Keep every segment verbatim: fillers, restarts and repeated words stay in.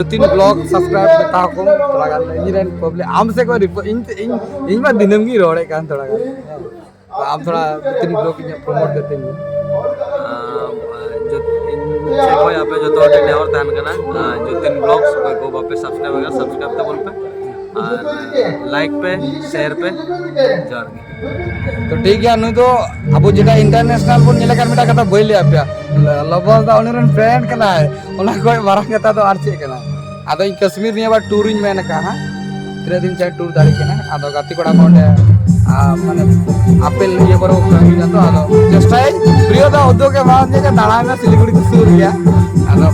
ᱡᱚᱛᱤᱱ blog subscribe ᱢᱮᱛᱟ ᱠᱚᱢ ᱛᱷᱚᱲᱟ ᱜᱟᱱ, ᱤᱧ ᱨᱮᱱ ᱯᱟᱵᱽᱞᱤᱠ ᱟᱢ ᱥᱮᱫ ᱠᱷᱚᱱ ᱨᱤᱯᱳ-, ᱤᱧ ᱤᱧ ᱤᱧ ᱢᱟ ᱫᱤᱱᱟᱹᱢ ᱜᱤᱧ ᱨᱚᱲᱮᱫ ᱠᱟᱱ ᱛᱷᱚᱲᱟ ᱜᱟᱱ᱾ ᱛᱚ ᱟᱢ ᱛᱷᱚᱲᱟ ᱡᱚᱛᱤᱱ ᱵᱞᱚᱜ ᱤᱧᱟᱹᱜ ᱯᱨᱚᱢᱳᱴ ᱠᱟᱛᱤᱧ ᱢᱮ᱾ ᱟᱨ, ᱡᱚᱛ-, ᱤᱧ ᱥᱮᱫ ᱠᱷᱚᱱ ᱟᱯᱮ ᱡᱚᱛᱚ ᱦᱚᱲ ᱴᱷᱮᱱ ᱱᱮᱦᱚᱨ ᱛᱟᱦᱮᱱ ᱠᱟᱱᱟ, ᱟᱨ ᱡᱚᱛᱤᱱ ᱵᱞᱚᱜ ᱚᱠᱚᱭ ᱠᱚ ᱵᱟᱯᱮ ᱥᱟᱵᱥᱠᱨᱟᱭᱤᱵ ᱟᱠᱟᱫᱟ, ᱥᱟᱵᱥᱠᱨᱟᱭᱤᱵ ᱛᱟᱵᱚᱱ ᱯᱮ ᱟᱨ ᱞᱟᱭᱤᱠ ᱯᱮ, ᱥᱮᱭᱟᱨ ᱯᱮ᱾ ᱡᱚᱦᱟᱨ ᱜᱮ᱾ ᱛᱚ ᱴᱷᱤᱠ ᱜᱮᱭᱟ, ᱱᱩᱭ ᱫᱚ ᱟᱵᱚ ᱡᱮᱴᱟ ᱤᱱᱴᱟᱨᱱᱮᱥᱱᱟᱞ ᱵᱚᱱ ᱧᱮᱞᱮ ᱠᱟᱱ ᱢᱤᱫᱴᱟᱝ ᱠᱟᱛᱷᱟ ᱵᱟᱹᱧ ᱞᱟᱹᱭ ᱟᱯᱮᱭᱟ, ᱞᱚᱵᱚᱥ ᱫᱟ ᱩᱱᱤ ᱨᱮᱱ ᱯᱷᱨᱮᱱᱰ ᱠᱟᱱᱟᱭ, ᱚᱱᱟ ᱠᱷᱚᱱ ᱢᱟᱨᱟᱝ ᱠᱟᱛᱷᱟ ᱫᱚ ᱟᱨ ᱪᱮᱫ ᱠᱟᱱᱟ? ᱟᱫᱚ ᱤᱧ ᱠᱟᱥᱢᱤᱨ ᱱᱤᱭᱟᱹ ᱵᱟᱨ ᱴᱩᱨ ᱤᱧ ᱢᱮᱱ ᱟᱠᱟᱫᱼᱟ ᱦᱟᱸᱜ, ᱛᱤᱱᱟᱹᱜ ᱫᱤᱱ ᱪᱟᱭ ᱴᱩᱨ ᱫᱟᱲᱮᱭᱟᱜ ᱠᱟᱱᱟ᱾ ᱟᱫᱚ ᱜᱟᱛᱮ ᱠᱚᱲᱟ ᱠᱚ ᱚᱸᱰᱮ, ᱟ, ᱢᱟᱱᱮ ᱟᱯᱮᱞ ᱤᱭᱟᱹ ᱠᱚᱨᱮ ᱠᱚ ᱠᱟᱹᱢᱤ ᱠᱟᱱᱟ, ᱛᱚ ᱟᱫᱚ ᱪᱮᱥᱴᱟᱭᱟᱹᱧ ᱯᱨᱤᱭᱚ ᱫᱟ ᱩᱫᱽᱫᱳᱜᱽ ᱮ ᱮᱢᱟ ᱫᱤᱧᱟ ᱡᱮ ᱫᱟᱬᱟᱭ ᱢᱮ, ᱥᱤᱞᱤᱜᱩᱲᱤ ᱠᱚ ᱥᱩᱨ ᱜᱮᱭᱟ᱾ ᱟᱫᱚ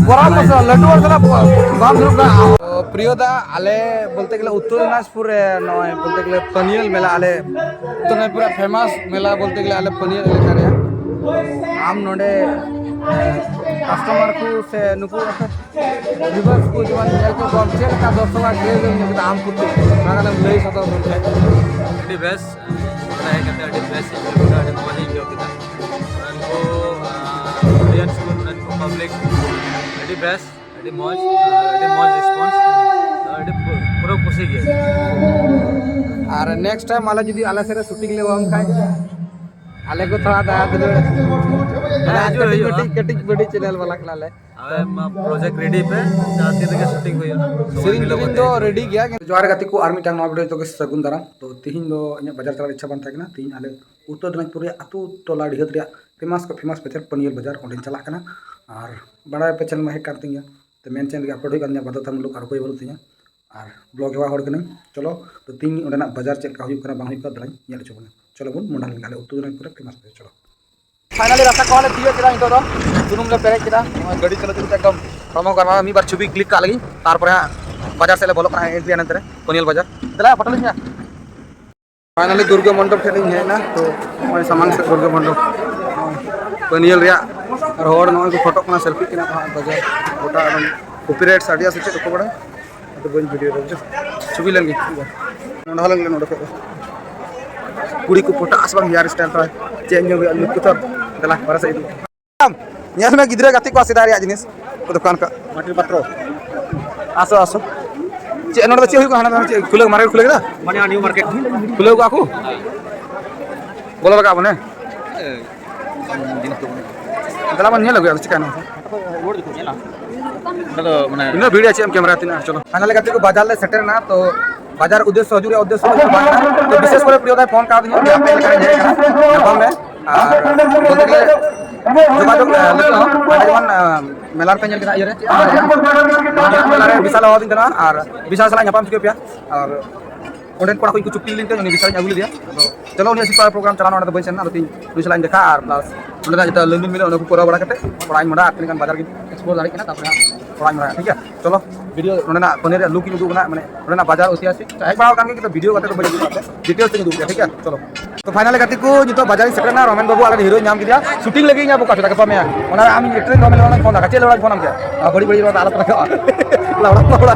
ᱯᱚᱨᱟᱢᱚᱨᱥᱚ ᱞᱟᱹᱴᱩ ᱦᱚᱲ ᱥᱟᱞᱟᱜ ᱵᱟᱢ ᱫᱩᱲᱩᱵ ᱠᱟᱱᱟ᱾ ᱯᱨᱤᱭᱚ ᱫᱟ, ᱟᱞᱮ ᱵᱚᱞᱛᱮ ᱜᱮᱞᱮ ᱩᱛᱛᱚᱨ ᱫᱤᱱᱟᱡᱽᱯᱩᱨ ᱨᱮ ᱱᱚᱜᱼᱚᱭ ᱵᱚᱞᱛᱮ ᱜᱮᱞᱮ ᱯᱟᱹᱱᱤᱭᱟᱹᱞ ᱢᱮᱞᱟ, ᱟᱞᱮ ᱩᱛᱛᱚᱨ ᱫᱤᱱᱟᱡᱽᱯᱩᱨ ᱨᱮᱭᱟᱜ ᱯᱷᱮᱢᱟᱥ ᱢᱮᱞᱟ ᱵᱚᱞᱛᱮ ᱜᱮᱞᱮ ᱟᱞᱮ ᱯᱟᱹᱱᱤᱭᱟᱹᱞ ᱮᱞᱟᱠᱟ ᱨᱮᱭᱟᱜ᱾ ᱟᱢ ᱱᱚᱰᱮ ᱠᱟᱥᱴᱚᱢᱟᱨ ᱠᱚ ᱥᱮ ᱱᱩᱠᱩ ᱵᱷᱤᱭᱩᱣᱟᱨᱥ ᱠᱚ ᱡᱮᱢᱚᱱ ᱧᱮᱞ ᱠᱚ ᱠᱚᱢ, ᱪᱮᱫ ᱞᱮᱠᱟ ᱫᱚᱨᱥᱚᱠ ᱟᱜ ᱠᱨᱮᱡᱽ ᱮᱢ ᱧᱮᱞ ᱠᱮᱫᱟ ᱟᱢ ᱯᱨᱚᱛᱤ, ᱚᱱᱟ ᱠᱟᱛᱮᱢ ᱞᱟᱹᱭ ᱥᱚᱫᱚᱨ ᱞᱮᱱᱠᱷᱟᱱ? ᱟᱹᱰᱤ ᱵᱮᱥ, ᱱᱚᱰᱮ ᱦᱮᱡ ᱠᱟᱛᱮ ᱟᱹᱰᱤ ᱵᱮᱥ ᱤᱧ ᱵᱩᱡᱷᱟᱹᱣ ᱠᱮᱫᱟ, ᱟᱹᱰᱤ ᱢᱚᱡᱽ ᱤᱧ ᱟᱹᱭᱠᱟᱹᱣ ᱠᱮᱫᱟ᱾ ᱱᱚᱰᱮᱱ ᱠᱚ, ᱟᱸ, ᱚᱰᱤᱭᱮᱱᱥ ᱠᱚ, ᱱᱚᱰᱮᱱ ᱠᱚ ᱯᱟᱵᱽᱞᱤᱠ ᱟᱹᱰᱤ ᱵᱮᱥ, ᱟᱹᱰᱤ ᱢᱚᱡᱽ, ᱟᱹᱰᱤ ᱢᱚᱡᱽ ᱨᱮᱥᱯᱚᱱᱥ, ᱟᱹᱰᱤ ᱯᱩ-, ᱯᱩᱨᱟᱹ ᱠᱩᱥᱤ ᱜᱮ᱾ ᱟᱨ ᱱᱮᱠᱥᱴ ᱴᱟᱭᱤᱢ ᱟᱞᱮ ᱡᱩᱫᱤ ᱟᱞᱮ ᱥᱮᱫ ᱨᱮ ᱥᱩᱴᱤᱝ ᱞᱮ ᱮᱢᱟᱢ ᱠᱷᱟᱡ, ᱟᱞᱮ ᱠᱚ ᱛᱷᱚᱲᱟ ᱫᱟᱭᱟ ᱫᱩᱞᱟᱹᱲ, ᱦᱮᱸ, ᱦᱤᱡᱩᱜ ᱠᱟᱹᱴᱤᱡ ᱦᱩᱭᱩᱜᱼᱟ᱾ ᱢᱟᱹᱴᱤᱡ, ᱠᱟᱹᱴᱤᱡ ᱢᱟᱹᱴᱤᱡ ᱪᱮᱱᱮᱞ ᱵᱟᱞᱟ ᱠᱟᱱᱟᱞᱮ᱾ ᱟᱞᱮ ᱢᱟ ᱯᱨᱚᱡᱮᱠᱴ ᱨᱮᱰᱤ ᱯᱮ, ᱡᱟᱦᱟᱸ ᱛᱤᱱ ᱨᱮᱜᱮ ᱥᱩᱴᱤᱝ ᱦᱩᱭᱩᱜᱼᱟ, ᱥᱚᱢᱚᱭ ᱥᱮᱨᱮᱧ ᱢᱤᱞᱟᱹᱣ ᱛᱮᱨᱮᱧ ᱠᱟᱛᱮ ᱫᱚ ᱦᱤᱡᱩᱜ ᱨᱮᱰᱤ ᱯᱮ᱾ ᱜᱮᱭᱟ, ᱡᱚᱦᱟᱨ ᱜᱟᱛᱮ ᱠᱚ, ᱟᱨ ᱢᱤᱫᱴᱟᱝ ᱱᱚᱣᱟ ᱵᱷᱤᱰᱤᱭᱳ ᱡᱚᱛᱚ ᱜᱮ ᱥᱟᱹᱜᱩᱱ ᱫᱟᱨᱟᱢ᱾ ᱛᱚ ᱛᱤᱦᱤᱧ ᱫᱚ ᱤᱧᱟᱹᱜ ᱵᱟᱡᱟᱨ ᱪᱟᱞᱟᱜ ᱤᱪᱪᱷᱟ ᱵᱟᱝ ᱛᱟᱦᱮᱸ ᱠᱟᱱᱟ, ᱛᱤᱦᱤᱧ ᱟᱞᱮ ᱩᱛᱛᱚᱨ ᱫᱤᱱᱟᱡᱽᱯᱩᱨ ᱨᱮᱭᱟᱜ ᱟᱹᱛᱩ ᱴᱚᱞᱟ ᱰᱤᱦᱟᱹᱛ ᱨᱮᱭᱟᱜ ᱯᱷᱮᱢᱟᱥ ᱠᱷᱚᱱ ᱯᱷᱮᱢᱟᱥ ᱵᱟᱡᱟᱨ ᱯᱟᱹᱱᱤᱭᱟᱹᱞ ᱵᱟᱡᱟᱨ, ᱚᱸᱰᱮᱧ ᱪᱟᱞᱟᱜ ᱠᱟᱱᱟ᱾ ᱟᱨ ᱵᱟᱲᱟᱭ ᱯᱮ ᱪᱮᱱᱮᱞ ᱢᱟ ᱦᱮᱡ ᱠᱟᱱ ᱛᱤᱧ ᱜᱮᱭᱟ, ᱛᱚ ᱢᱮᱱ ᱪᱮᱱᱮᱞ ᱜᱮ ᱟᱯᱞᱳᱰ ᱦᱩᱭᱩᱜ ᱠᱟᱱ ᱛᱤᱧᱟ, ᱵᱟᱫᱽᱫᱷᱚᱛᱟᱢᱩᱞᱚᱠ ᱟᱨ ᱩᱯᱟᱹᱭ ᱵᱟᱹᱱᱩᱜ ᱛᱤᱧᱟ᱾ ᱟᱨ ᱵᱞᱚᱜ ᱦᱮᱣᱟ ᱦᱚᱲ ᱠᱟᱹᱱᱟᱹᱧ᱾ ᱪᱚᱞᱚ, ᱛᱚ ᱛᱤᱦᱤᱧ ᱚᱸᱰᱮᱱᱟᱜ ᱵᱟᱡᱟᱨ ᱪᱮᱫ ᱞᱮᱠᱟ ᱦᱩᱭᱩᱜ ᱠᱟᱱᱟ ᱵᱟᱝ ᱦᱩᱭᱩᱜ ᱠᱟᱱᱟ ᱫᱮᱞᱟᱧ ᱧᱮᱞ ᱦᱚᱪᱚ ᱵᱚᱱᱟ᱾ ᱪᱚᱞᱚ ᱵᱚᱱ ᱢᱚᱰᱟ ᱞᱮᱱ ᱜᱮ ᱟᱞᱮ ᱩᱛᱛᱚᱨ ᱫᱤᱱᱟᱡᱽᱯᱩᱨ ᱨᱮ ᱯᱷᱮᱢᱟᱥ ᱵᱟᱡᱟᱨ᱾ ᱪᱚᱞᱚ᱾ ᱯᱷᱟᱭᱱᱟᱞᱤ ᱨᱟᱥᱛᱟ ᱠᱚᱦᱚᱸ ᱞᱮ ᱛᱤᱭᱳᱜ ᱠᱮᱫᱟ, ᱱᱤᱛᱚᱜ ᱫᱚ ᱥᱩᱱᱩᱢ ᱞᱮ ᱯᱮᱨᱮᱡ ᱠᱮᱫᱟ᱾ ᱱᱚᱜᱼᱚᱭ ᱜᱟᱹᱰᱤ ᱪᱟᱞᱟᱣ ᱪᱟᱞᱟᱣ ᱛᱮ ᱮᱠᱫᱚᱢ ᱦᱚᱲᱢᱚ ᱜᱟᱱ ᱢᱤᱫ ᱵᱟᱨ ᱪᱷᱚᱵᱤ ᱠᱞᱤᱠ ᱠᱟᱜ ᱞᱟᱹᱜᱤᱫ, ᱛᱟᱨᱯᱚᱨᱮ ᱦᱟᱸᱜ ᱵᱟᱡᱟᱨ ᱥᱮᱫ ᱞᱮ ᱵᱚᱞᱚᱜ ᱠᱟᱱᱟ, ᱮᱱᱴᱨᱤ ᱮᱱᱟᱝ ᱨᱮ ᱯᱟᱹᱱᱤᱭᱟᱹᱞ ᱵᱟᱡᱟᱨ᱾ ᱫᱮᱞᱟ ᱯᱷᱳᱴᱳ ᱞᱤᱧ ᱢᱮ᱾ ᱯᱷᱟᱭᱱᱟᱞᱤ ᱫᱩᱨᱜᱟᱹ ᱢᱚᱱᱰᱚᱯ ᱴᱷᱮᱱ ᱞᱤᱧ ᱦᱮᱡ ᱮᱱᱟ, ᱛᱚ ᱱᱚᱜᱼᱚᱭ ᱥᱟᱢᱟᱝ ᱥᱮᱫ ᱫᱩᱨᱜᱟᱹ ᱢᱚᱱᱰᱚᱯ, ᱯᱟᱹᱱᱤᱭᱟᱹᱞ ᱨᱮᱭᱟᱜ᱾ ᱟᱨ ᱦᱚᱲ ᱱᱚᱜᱼᱚᱭ ᱠᱚ ᱯᱷᱳᱴᱳᱜ ᱠᱟᱱᱟ, ᱥᱮᱞᱯᱷᱤᱜ ᱠᱟᱱᱟ ᱠᱚ ᱦᱟᱸᱜ ᱵᱟᱡᱟᱨ ᱜᱚᱴᱟ ᱮᱠᱫᱚᱢ᱾ ᱠᱚᱯᱤᱨᱟᱭᱤᱴ ᱥᱟᱰᱮᱭᱟ ᱥᱮ ᱪᱮᱫ ᱠᱚ ᱵᱟᱲᱟᱭ, ᱟᱫᱚ ᱵᱟᱹᱧ ᱵᱷᱤᱰᱤᱭᱳ ᱫᱟ, ᱵᱩᱡᱷᱟᱹᱣ? ᱪᱷᱚᱵᱤ ᱞᱮᱱ ᱜᱮ᱾ ᱱᱚᱰᱮ ᱦᱚᱸ ᱞᱮᱱ ᱜᱮ, ᱱᱚᱰᱮ ᱠᱷᱚᱡ ᱫᱚ᱾ ᱠᱩᱲᱤ ᱠᱚ ᱯᱚᱴᱟᱥ ᱵᱟᱝ ᱦᱮᱭᱟᱨ ᱥᱴᱟᱭᱤᱞ ᱛᱟᱭ ᱪᱮᱧᱡᱽ ᱧᱚᱜ ᱦᱩᱭᱩᱜᱼᱟ, ᱞᱩᱠ ᱠᱚ ᱛᱚ᱾ ᱫᱮᱞᱟ ᱵᱟᱨᱦᱮ ᱥᱮᱫ ᱤᱫᱤ᱾ ᱧᱮᱞ ᱢᱮ ᱜᱤᱫᱽᱨᱟᱹ ᱜᱟᱛᱮ ᱠᱚᱣᱟᱜ ᱥᱮᱫᱟᱭ ᱨᱮᱭᱟᱜ ᱡᱤᱱᱤᱥ, ᱫᱚᱠᱟᱱ ᱠᱚ᱾ ᱢᱟᱴᱤᱨ ᱯᱟᱛᱨᱚ᱾ ᱟᱥᱚ, ᱟᱥᱚ᱾ ᱪᱮᱫ ᱱᱚᱰᱮ ᱫᱚ ᱪᱮᱫ ᱦᱩᱭᱩᱜ ᱠᱟᱱᱟ? ᱦᱟᱱᱟ ᱫᱚ ᱪᱮᱫ ᱠᱷᱩᱞᱟᱹᱣ, ᱢᱟᱨᱠᱮᱴ ᱠᱷᱩᱞᱟᱹᱣ ᱠᱮᱫᱟ? ᱢᱟᱱᱮ ᱱᱤᱭᱩ ᱢᱟᱨᱠᱮᱴ᱾ ᱠᱷᱩᱞᱟᱹᱣ ᱠᱟᱜᱼᱟ ᱠᱚ? ᱵᱚᱞᱚ ᱞᱟᱜᱟᱜ ᱵᱚᱱᱮ᱾ ᱫᱮᱞᱟ ᱵᱚᱱ ᱧᱮᱞ ᱟᱹᱜᱩᱭᱟ, ᱪᱤᱠᱟᱹᱭᱱᱟ? ᱚᱸᱰᱮ ᱫᱚ ᱢᱟᱱᱮ ᱤᱱᱟᱹ ᱵᱷᱤᱲ ᱪᱮᱫ ᱮᱢ ᱠᱮᱢᱮᱨᱟ ᱛᱤᱱᱟᱹᱜ? ᱪᱚᱞᱚ᱾ ᱯᱷᱟᱭᱱᱟᱞ ᱜᱟᱛᱮ ᱠᱚ, ᱵᱟᱡᱟᱨ ᱞᱮ ᱥᱮᱴᱮᱨ ᱮᱱᱟ, ᱛᱚ ᱵᱟᱡᱟᱨ ᱩᱫᱽᱫᱮᱥᱥᱚ ᱦᱤᱡᱩᱜ ᱨᱮᱭᱟᱜ ᱩᱫᱽᱫᱮᱥᱥᱚ ᱫᱚ ᱵᱟᱝ ᱠᱟᱱᱟ᱾ ᱛᱚ ᱵᱤᱥᱮᱥ ᱠᱚᱨᱮ ᱯᱨᱤᱭᱚ ᱫᱟᱭ ᱯᱷᱳᱱ ᱠᱟᱣᱫᱤᱧᱟ ᱡᱮ ᱟᱯᱮ ᱞᱮᱠᱟᱱ ᱦᱮᱡ ᱟᱠᱟᱱᱟ, ᱧᱟᱯᱟᱢ ᱢᱮ᱾ ᱟᱨ ᱵᱚᱞᱛᱮ ᱜᱮᱞᱮ ᱡᱳᱜᱟᱡᱳᱜᱽ, ᱟᱸ, ᱞᱟᱹᱜᱤᱫ ᱦᱚᱸ ᱚᱸᱰᱮ ᱡᱮᱢᱚᱱ, ᱟᱸ, ᱢᱮᱞᱟ ᱨᱮᱯᱮ ᱧᱮᱞ ᱠᱮᱫᱟ ᱤᱭᱟᱹ ᱨᱮ, ᱢᱮᱞᱟ ᱨᱮ ᱵᱤᱥᱟᱞ ᱦᱚᱦᱚ ᱟᱹᱫᱤᱧ ᱛᱟᱦᱮᱱᱟ ᱟᱨ ᱵᱤᱥᱟᱞ ᱥᱟᱞᱟᱜ ᱧᱟᱯᱟᱢ ᱦᱚᱪᱚ ᱠᱮᱫ ᱯᱮᱭᱟ᱾ ᱟᱨ ᱚᱸᱰᱮᱱ ᱠᱚᱲᱟ ᱠᱚ ᱤᱧ ᱠᱚ ᱪᱩᱠᱛᱤ ᱞᱮᱫᱤᱧ ᱛᱮ ᱩᱱᱤ ᱵᱤᱥᱟᱞ ᱤᱧ ᱟᱹᱜᱩ ᱞᱮᱫᱮᱭᱟ᱾ ᱟᱫᱚ ᱪᱚᱞᱚ, ᱩᱱᱤᱭᱟᱜ ᱥᱤᱯᱟᱨ ᱯᱨᱳᱜᱨᱟᱢ ᱪᱟᱞᱟᱣ ᱱᱟ, ᱚᱸᱰᱮ ᱫᱚ ᱵᱟᱹᱧ ᱥᱮᱱ ᱞᱮᱱᱟ᱾ ᱟᱫᱚ ᱛᱤᱧ ᱩᱱᱤ ᱥᱟᱞᱟᱜ ᱤᱧ ᱫᱮᱠᱷᱟ ᱟᱨ ᱯᱞᱟᱥ ᱚᱸᱰᱮᱱᱟᱜ ᱡᱮᱴᱟ ᱞᱮᱱᱫᱮᱱ ᱢᱮᱱᱟᱜᱼᱟ, ᱚᱱᱟ ᱠᱚ ᱠᱚᱨᱟᱣ ᱵᱟᱲᱟ ᱠᱟᱛᱮ ᱚᱲᱟᱜ ᱤᱧ ᱢᱚᱦᱰᱟᱜᱼᱟ᱾ ᱟᱨ ᱛᱤᱱᱟᱹᱜ ᱜᱟᱱ ᱵᱟᱡᱟᱨ ᱜᱤᱧ ᱮᱠᱥᱯᱞᱳᱨ ᱫᱟᱲᱮᱭᱟᱜ ᱠᱟᱱᱟ, ᱛᱟᱨᱯᱚᱨᱮ ᱦᱟᱸᱜ ᱚᱲᱟᱜ ᱤᱧ ᱢᱚᱦᱰᱟᱜᱼᱟ, ᱴᱷᱤᱠ ᱜᱮᱭᱟ? ᱪᱚᱞᱚ, ᱵᱷᱤᱰᱤᱭᱳ ᱱᱚᱸᱰᱮᱱᱟᱜ ᱯᱟᱹᱱᱤᱭᱟᱹ ᱨᱮᱭᱟᱜ ᱞᱩᱠ ᱤᱧ ᱩᱫᱩᱜ ᱠᱟᱱᱟ, ᱢᱟᱱᱮ ᱱᱚᱸᱰᱮᱱᱟᱜ ᱵᱟᱡᱟᱨ ᱳᱭᱛᱤᱦᱟᱥᱤᱠ ᱦᱮᱡ ᱵᱟᱲᱟ ᱟᱠᱟᱱ ᱜᱮ, ᱠᱤᱱᱛᱩ ᱵᱷᱤᱰᱤᱭᱳ ᱠᱟᱛᱮ ᱫᱚ ᱵᱟᱹᱧ ᱩᱫᱩᱜ ᱠᱟᱜ ᱯᱮ, ᱰᱤᱴᱮᱞᱥ ᱛᱮᱧ ᱩᱫᱩᱜ ᱯᱮᱭᱟ, ᱴᱷᱤᱠ ᱜᱮᱭᱟ? ᱪᱚᱞᱚ᱾ ᱛᱚ ᱯᱷᱟᱭᱱᱟᱞ ᱜᱟᱛᱮ ᱠᱚ, ᱱᱤᱛᱚᱜ ᱵᱟᱡᱟᱨ ᱤᱧ ᱥᱮᱴᱮᱨ ᱮᱱᱟ, ᱨᱚᱢᱮᱱ ᱵᱟᱹᱵᱩ ᱟᱞᱮ ᱦᱤᱨᱳᱧ ᱧᱟᱢ ᱠᱮᱫᱮᱭᱟ, ᱥᱩᱴᱤᱝ ᱞᱟᱹᱜᱤᱫ ᱤᱧ ᱟᱵᱚ ᱠᱟᱛᱷᱟ ᱜᱟᱯᱟ ᱢᱮᱭᱟᱝ᱾ ᱚᱱᱟ ᱨᱮ ᱟᱢ ᱤᱧ ᱮᱴᱨᱤᱧ ᱨᱚᱢᱮᱱ ᱨᱚᱢᱮᱱ ᱯᱷᱳᱱ ᱫᱟ, ᱪᱮᱫ ᱞᱟᱹᱲᱟ ᱯᱷᱳᱱ ᱟᱢ ᱠᱮᱭᱟ? ᱟᱨ ᱵᱟᱹᱲᱤᱡ ᱵᱟᱹᱲᱤᱡ ᱨᱚᱲ ᱫᱚ ᱟᱞᱚ ᱯᱮ ᱨᱟᱠᱟᱵᱼᱟ᱾ ᱞᱟᱣᱲᱟ, ᱞᱟᱣᱲᱟ᱾